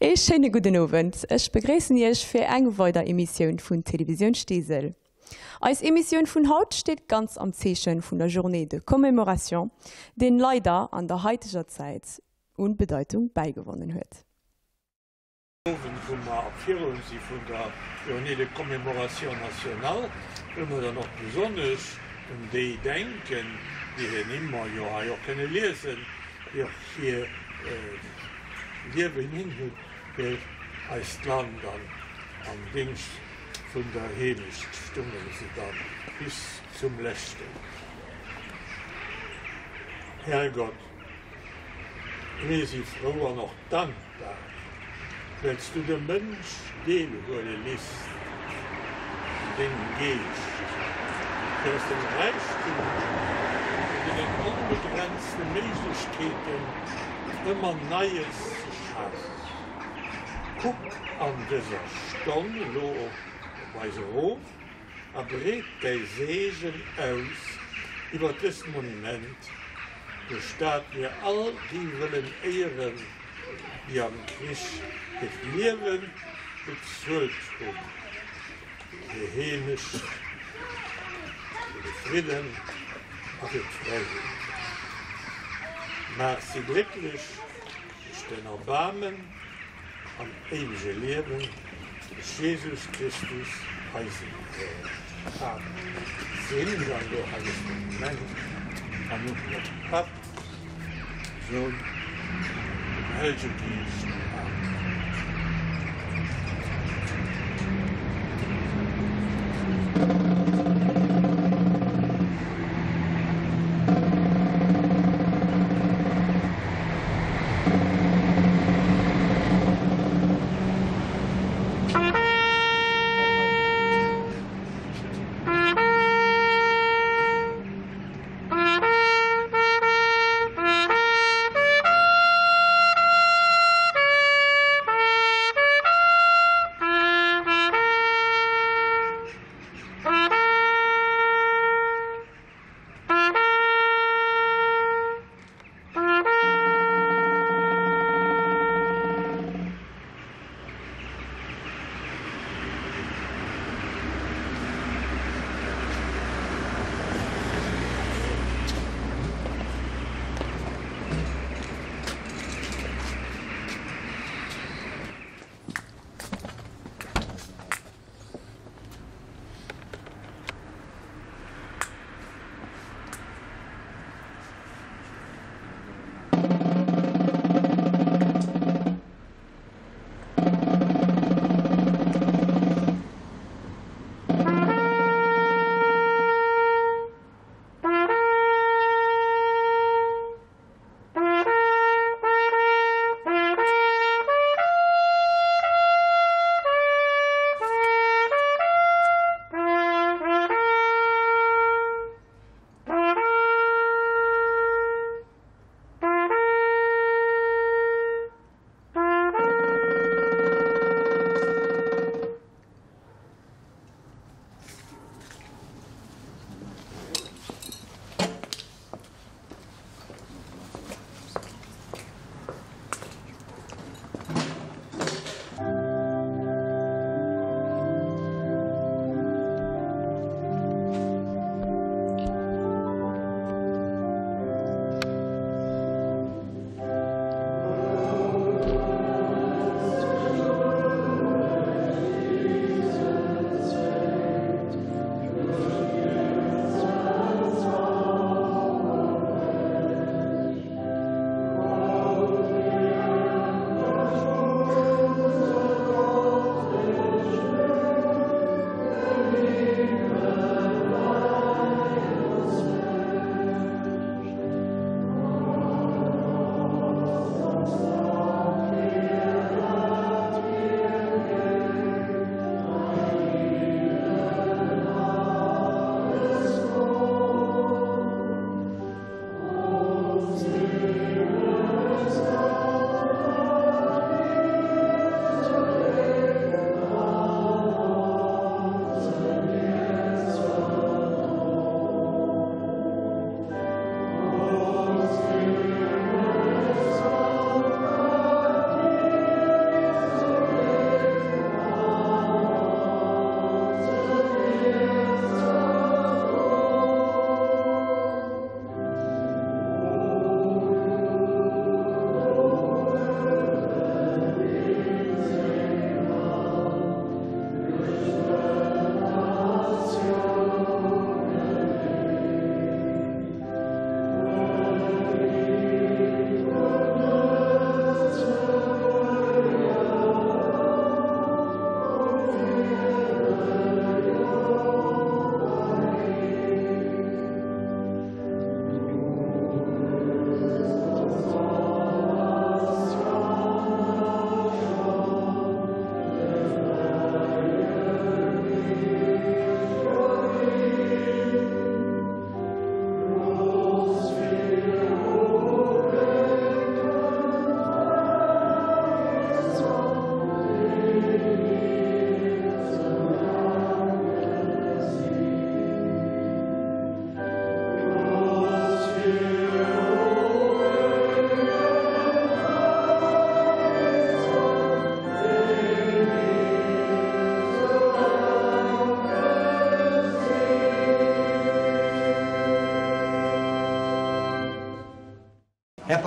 Ee schéine gudden Owend. Ech begréissen Iech fir eng weider Emissioun vun Télévisioun Steesel. Eis Emissioun vun haut steet ganz am Zeechen vun der Journée de Commémoration, deen leider an der haiteger Zäit un Bedeitung bäigewonnen huet. Owend, wou mer am Virun si vun der Journée de commémoration nationale, wëlle mer dann och besonnesch un déi denken, déi hir Nimm mer jo hei och kënne liesen, déi och hir Liewen hin hunn fir eist Land an am Dingscht vun der Heemecht stungen se dann bis zum leschten. Herrgott, mir si frou an och dankbar, well s du de Mënsch deelhuele lisst un dengem Geescht, fir aus dem Räichtum vun dengen onbegrenzte Méiglechkeeten ëmmer Neies ze schafen. Kuck an dëser Stonn elo op eis erof a breet däi Seegen aus iwwer dëst Monument, duerch dat mir all déi wëllen éieren, déi am Krich hiert Liewe bezuelt hunn, fir hir Heemecht, fir de Fridden a fir d'Fräiheet. Maach si glécklech duerch däin Erbaarmen am éiwege Liewen, duerch Jesus Christus, eisen Här. Amen. Sinn dann do hei dëst Monument an hunn de Papp, Sohn, dem Hellege Geescht. Amen.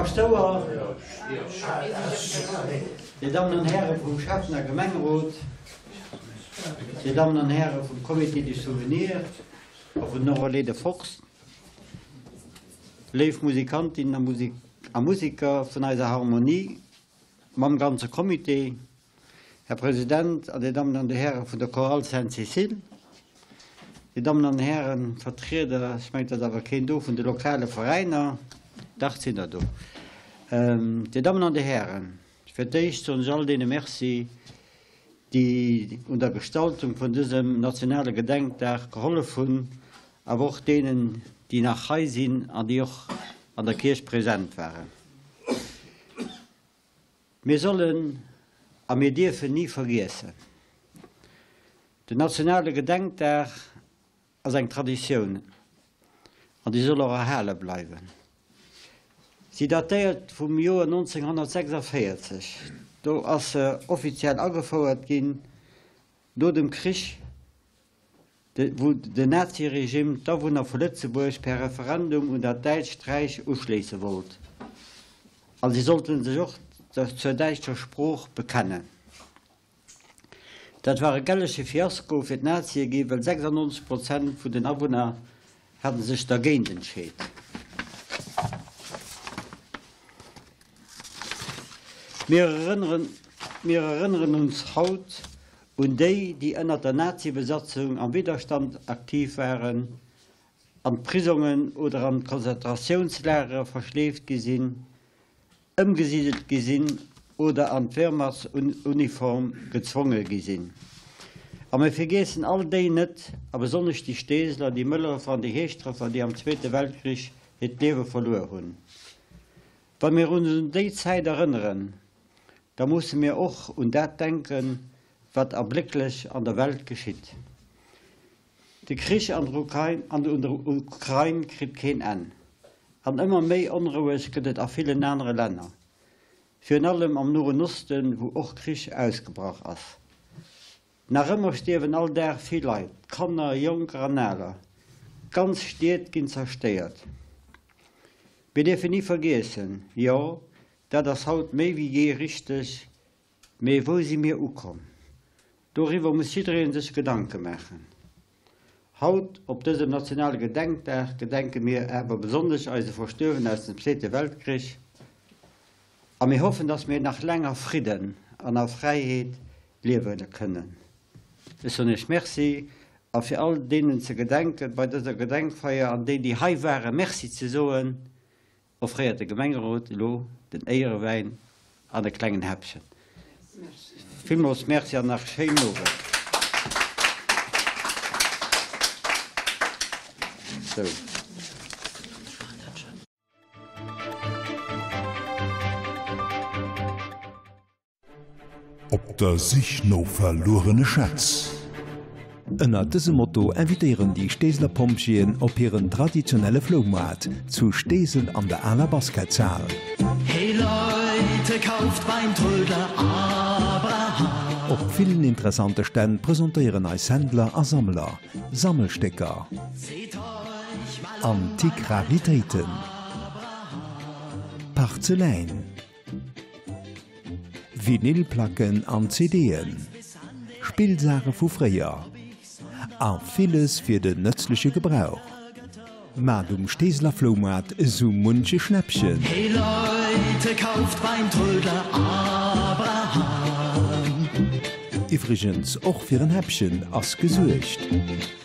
Paschtouer, Dir Dammen an Häre vum Schäffen a Gemengerot, Dir Dammen an Häre vum Comité du Souvenir a vun den Enrôlés de Force, léif Musikantinnen a Musiker vun eiser Harmonie mam ganze Comité, Här President an Dir Dammen an Dir Häre vun der Chorale Sainte-Cécile, Dir Dammen an Hären Vertrieder, ech mengen, et ass awer keen do, vun de lokale Veräiner, dach, et sinn der do, Dir Dammen an Dir Hären, fir d'éischt soen ech all deene Merci, déi un der Gestaltung vun dësem nationale Gedenkdag gehollef hunn, awer och deenen, déi nach hei sinn an déi och an der Kierch present waren. Mir sollen a mir dierfen ni vergiessen, Den nationale Gedenkdag ass eng Traditioun an déi soll och erhale bleiwen. Si datéiert vum Joer 1946, do ass se offiziell agefouert ginn no dem Krich. wou den Naziregime d'Awunner vu Lëtzebuerg per Referendum un dat Däitscht Räich uschléisse wollt, a si sollten sech och zur däitscher Sprooch bekennen. Dat war e gellege Fiasko fir d'Nazie gi well 96 Prozent vun den Awunner hate sech dergéint entscheet. Mir erënneren ons haut Un déi, déi ënnert der Nazi-Besatzung am Widderstand aktiv waren, an d'Prisongen oder an d'Konzentratiounslagere verschleeft gi sinn, ëmgesidelt gi sinn oder an d'Wehrmachtsuniform gezwonge gi sinn. A mir vergiessen all déi net, a besonnesch déi Steeseler, déi Mëllerefer an déi Heeschdrefer, déi am Zweete Weltkrich hiert Liewe verluer hunn. Wa mir ons un déi Zäit erënneren, da musse mir och un dat denken, wat ablécklech an der Welt geschitt. De Krich an der Ukrain kritt keen Enn, an ëmmer méi onroueg gëtt et a villen anere Länner, virun allem am Noen Osten, wou och Krich ausgebrach ass. Nach ëmmer stierwen all Dag vill Leit, Kanner, Jonker an Aler. Ganz Stied ginn zerstéiert. Mir dierfen ni vergiessen, jo, dat ass haut méi wéi jee richteg, mee wou si mir ukomm? Doriwwer muss jidderee sech Gedanke maachen. Haut, op dësem nationale Gedenkdag, gedenke mir awer besonnesch eise Verstuerwenen aus dem Zweete Weltkrich a mir hoffen, dass mir nach laang a Fridden an a Fräiheet liewe kënnen. Ech soen Iech Merci a fir all deenen ze gedenken bei dëser Gedenkfeier an déi, déi hei waren, Merci ze soen. Offréiert de Gemengerot elo den Éierewäin an e klengen Häppchen. Villmools Merci an nach schéinen Owend. Sou. Op der Sich no verluerene Schätz. Ënnert dësem Motto invitéieren déi Steeseler Pompjeeën op hiren traditionelle Floumaart zu Steesel an der aler Basketshal. Hey Leute, kauft beim Trödler Abraham. Op villen interessante Stänn presentéieren eis Händler a Sammler Sammelstécker, antik Raritéiten, Parzeläin, Vinylplacken an CD'en, Spillsaache vu fréier a villes fir den nëtzleche Gebrauch. Maacht um Steeseler Floumaart esou munche Schnäppchen. Hey Leute, kauft beim Trödler Abraham. Iwwregens, och fir en Häppchen ass gesuergt.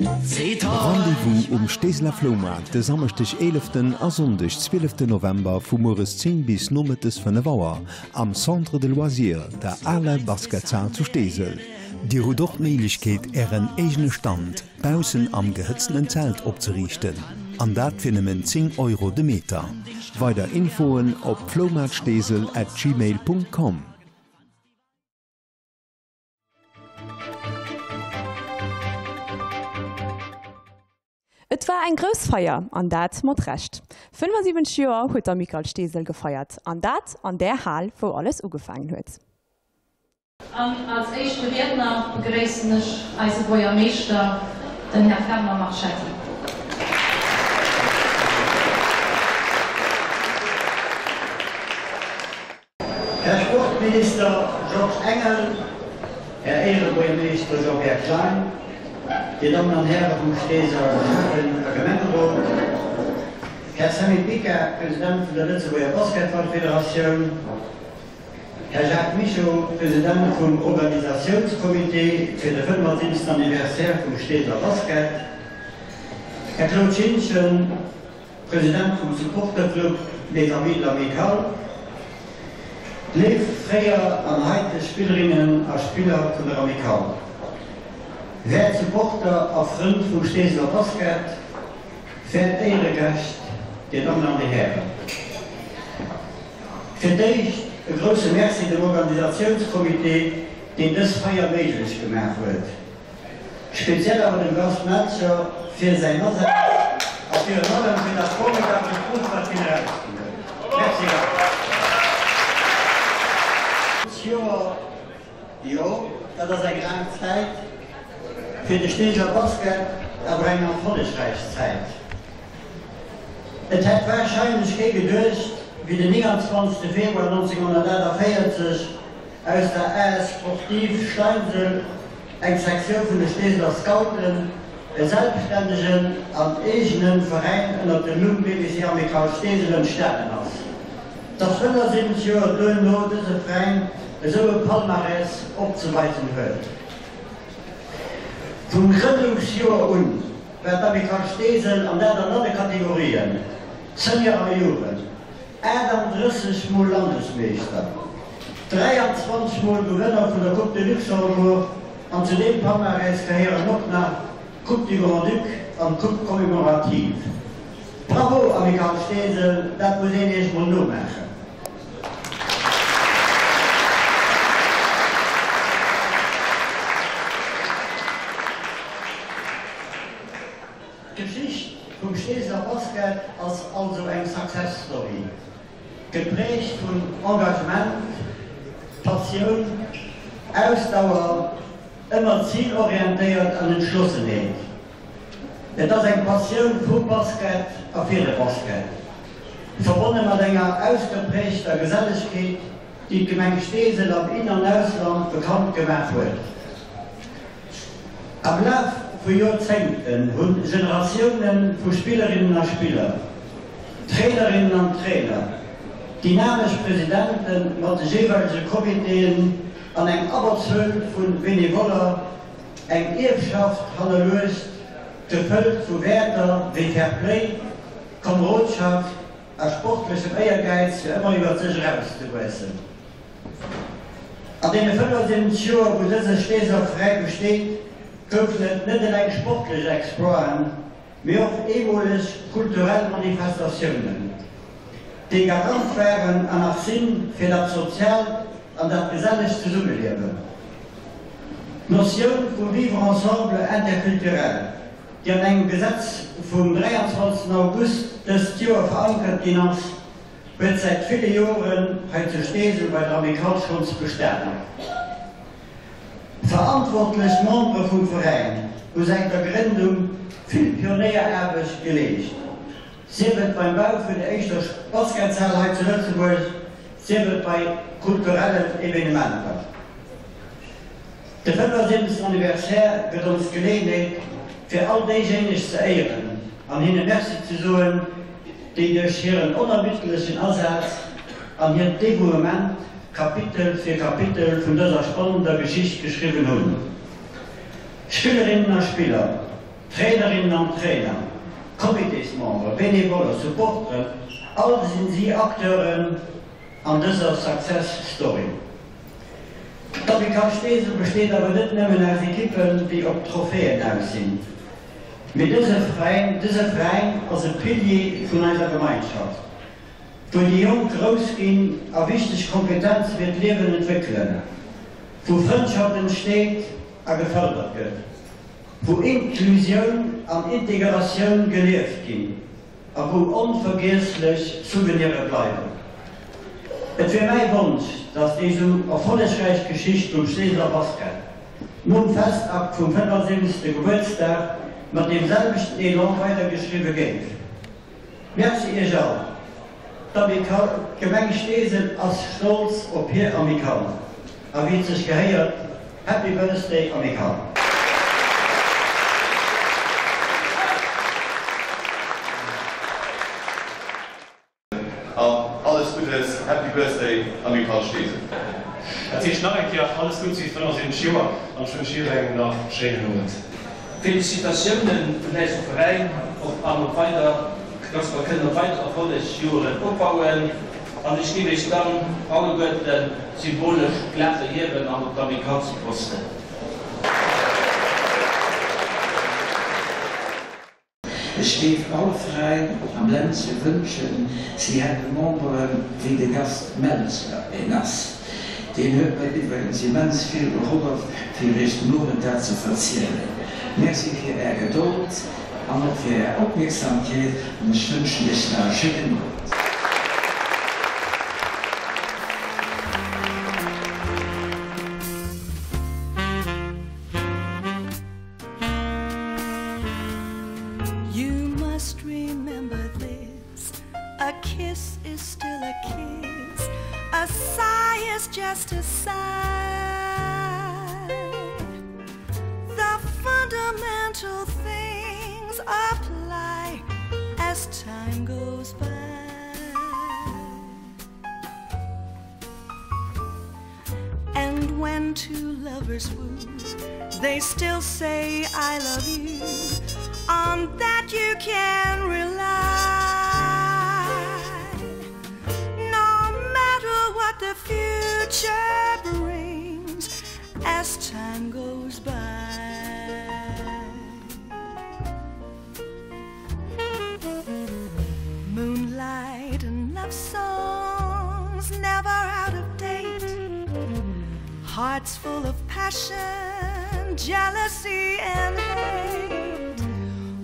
Rendez-vous um Steeseler Floumaart de Samschdeg 11 a Sonndeg 12 November vu mueres 10 bis nomëttes 5 Auer am Centre de Loisirs, der aler Basketshal zu Steesel. Dir hutt och d'Méiglechkeet ären eegene Stand baussen am gehëtztenen Zelt opzeriichten, an dat fir nëmmen 10 Euro de Meter. Weider Infoen op floumaartsteesel at gmail Punkt com. Et war eng grouss Feier, an dat mat Recht. 75 Joer huet d'Amicale Steesel gefeiert, an dat an där Hal, wou alles ugefaangen huet. An als éischte Riedner begréissen ech eise Buergermeeschter, den Här Fernand Marchetti. Här Sportminister Georges Engel, Här Éierebuergermeeschter Jean-Pierre Klein, Dir Dammen an Häre vum Steeseler Schäffen a Gemengerot, Här Sammy Picard, President vun der Lëtzebuerger Basketballfederatioun, Här Jacques Mischo, President vum Organisatiounscomité fir de 75. Anniversaire vum Steeseler Basket, Här Claude Schintgen, President vum Supporterclub Les Amis de l'Amicale, léif fréier an haiteg Spillerinnen a Spiller vun der Amicale, wäert Supporter a Frënn vum Steeseler Basket, wäert Éieregäscht, Dir Dammen an Dir Hären. Fir d'éischt e grousse Merci dem Organisatiounscomité, deen dës Feier méiglech gemaach huet. Speziell awer dem Gast Melcher fir säin Asaz a virun allem fir dat formidabelt Buch, wat hien erausginn huet. Merci Gast! Joer, jo, dat ass eng laang Zäit, fir de Steeseler Basket awer eng erfollegräich Zäit. Et hätt warscheinlech kee geduecht, wéi den 29 Februar 1948 aus der AS Sportive Steinsel eng Sektioun vun de Steeseler Scouten e selbststännegen an eegene Veräin ënnert dem Numm BBC Amicale Steesel entstanen ass. Dass 75 Joer duerno dëse Veräin esou e Palmarès opzeweisen huet. Vum Grënnungsjoer un war d'Amicale Steesel an dat an alle Kategorien, Senior a Jugend, 38 mol Landesmeeschter, 23 mol Gewënner vun der Coupe de Luxembourg an zu deem Palmarès gehéieren och nach d'Coupe du Grand-Duc an d'Coupe commémorative. Bravo Amicale Steesel, dat muss een iech mol nomaachen. D'Geschicht vum Steeseler Basket ass also eng Success Story, geprägt vun Engagement, Passioun, Ausdauer, ëmmer zilorientéiert an Entschlossenheet. Et ass eng Passioun vum Basket a fir de Basket, verbonne mat enger ausgeprägter Gesellegkeet, déi d'Gemeng Steesel am In an Ausland bekannt gemaach huet. Am Laf vu Joerzéngten hu Generatioune vu Spillerinnen a Spiller, Trainerinnen an Trainer, dynamesch Presidente mat de jeeweilege Comitéen an eng Abberzuel vu Benevoller eng Ierfschaft hannerluecht, gefëllt vu Wäerter wéi Fair Play, Komerodschaft a sportlechem Éiergäiz fir ëmmer iwwer sech erauszewuessen. An deene 75 Joer, wou dëse Steeser Veräi besteet, goufen et net eleng sportlech Exploiten, mee och eemoleg kulturell Manifestatiounen, déi Garant waren an nach sinn fir dat soziaalt an dat gesellegt Zesummeliewen. D'Notioun vum Vivre ensemble interculturel, déi an engem Gesetz vum 23 August dëst Joer verankert ginn ass, huet säit ville Joren hei zu Steesel bei der Amicale schonns bestanen. Verantwortlech Membere vum Veräin hu säit der Grëndung vill Pionéieraarbecht geleescht, sief et beim Bau vun der éischter Basketshal hei zu Lëtzebuerg, sief et bei kulturellen Evenementer. De 75. Anniversaire gëtt ons d'Geleeënheet, fir all déijéineg ze éieren an hinne Merci ze soen, déi duerch hiren onermiddlechen Asaz an hiert Devouement Kapitel fir Kapitel vun dëser spannender Geschicht geschriwwen hunn. Spillerinnen a Spiller, Trainerinnen an Trainer, Comitésmembere, Benevoller, Supporteren, all sinn si Acteuren an dëser Success Story. D'Amicale Steesel besteet awer net nëmmen aus Ekippen, déi op Trophäen aus sinn, mee dëse Veräin dëse Veräin ass e Pilier vun eiser Gemeinschaft, wou déi Jonk grouss ginn a wichteg Kompetenze fir d'Liewen entwéckelen, wou Frëndschaft entsteet a gefërdert gëtt, wou Inklusioun an Integratioun gelieft ginn. A wou onvergiesslech Souvenire bleiwen. Et wier mäi Wonsch, dass déi sou erfollegräich Geschicht vum Steeseler Basket nom Festakt vum 75. Gebuertsdag mat deem selwechten Elan weidergeschriwwe géif. Merci Iech all! D'Amicale, d'Gemeng Steesel ass stolz op hir Amicale a wéi et sech gehéiert, Happy Birthday Amicale! An alles Guddes, Happy Birthday Amicale Steesel! Dat heescht nach eng Kéier alles Guddes fir déi 75 Joer an ech wënsch jidderengem nach schéinen Owend. Félicitatiounen vun äisem Veräin op an op weider, dass mer kënnen op weider Erfollegjoeren opbauen an ech géif iech dann alleguerten symbolesch d'Glaser hiewen an op d'Amicale ze prosten. Ech géif all Veräin am Ländche wënschen, si hätte Memberen wéi de Gast Melcher een ass. Deen huet mir iwwregens immens vill gehollef fir iech den Owend dat ze verzielen. Merci fir är Gedold an och fir är Opmierksamkeet an ech wënschen iech nach e schéinen Owend. You must remember this A kiss is still a kiss A sigh is just a sigh The fundamental things apply as time goes by And when two lovers woo, they still say I love you on that you can rely No matter what the future brings as time goes by Moonlight and love songs never out of date Hearts full of passion, jealousy and hate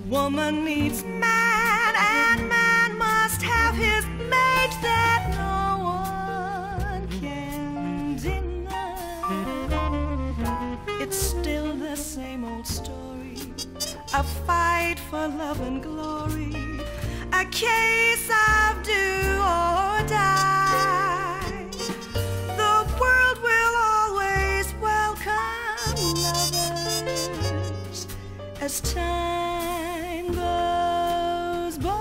Woman needs man and man must have his mate that no one can deny It's still the same old story A fight for love and glory A case of do or die The world will always welcome lovers As time goes by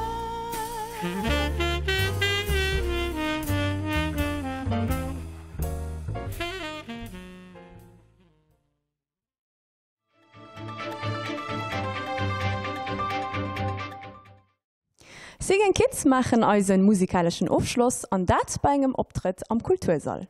Sing Kids maachen eisen musikaleschen Ofschloss an dat bei engem Optrëtt am Kultursall.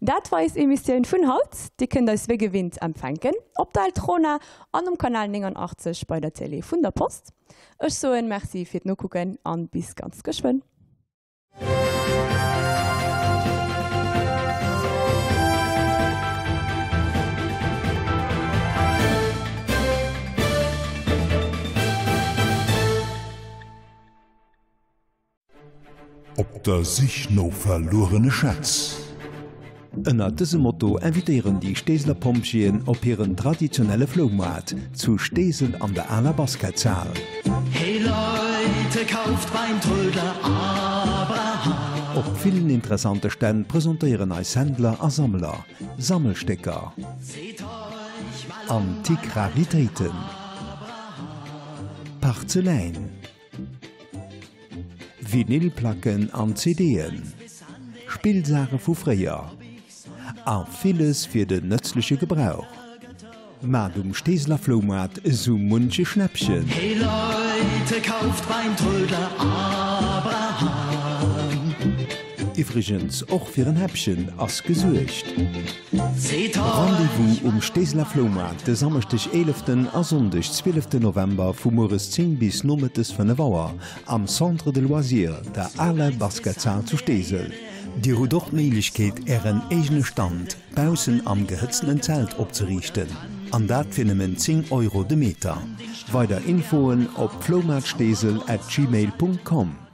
Dat war eis Emissioun vun haut. Dir kënnt eis wéi gewinnt empfänken op der Eltrona an um Kanal 89 bei der Télé vun der Post. Ech soen Merci fir d'Nokucken an bis ganz geschwënn. Op der Sich no verluerene Schätz. Ënner dësem Motto invitéieren déi Steeseler Pompjeeën op hiren traditionelle Floumaart zu Steesel an der aler Basketshal. Hey Leute, kauft beim Trödler Abraham. Op villen interessante Stänn presentéieren eis Händler a Sammler Sammelstécker, antik Raritéiten, Parzeläin, Vinylplacken an CD'en, Spillsaache vu fréier a villes fir den nëtzleche Gebrauch. Maacht um Steeseler Floumaart esou munche Schnäppchen! Hey Leute, kauft beim Trödler Abraham. Iwwregens, och fir en Häppchen ass gesuergt. Rendez-vous um Steeseler Floumaart de Samschdeg 11 a Sonndeg 12 November vu mueres 10 bis nomëttes 5 Auer am Centre de Loisirs, der aler Basketshal zu Steesel. Dir hutt och d'Méiglechkeet ären eegene Stand baussen am gehëtztenen Zelt opzeriichten, an dat fir nëmmen 10 Euro de Meter. Weider Infoen op floumaartsteesel at gmail.com.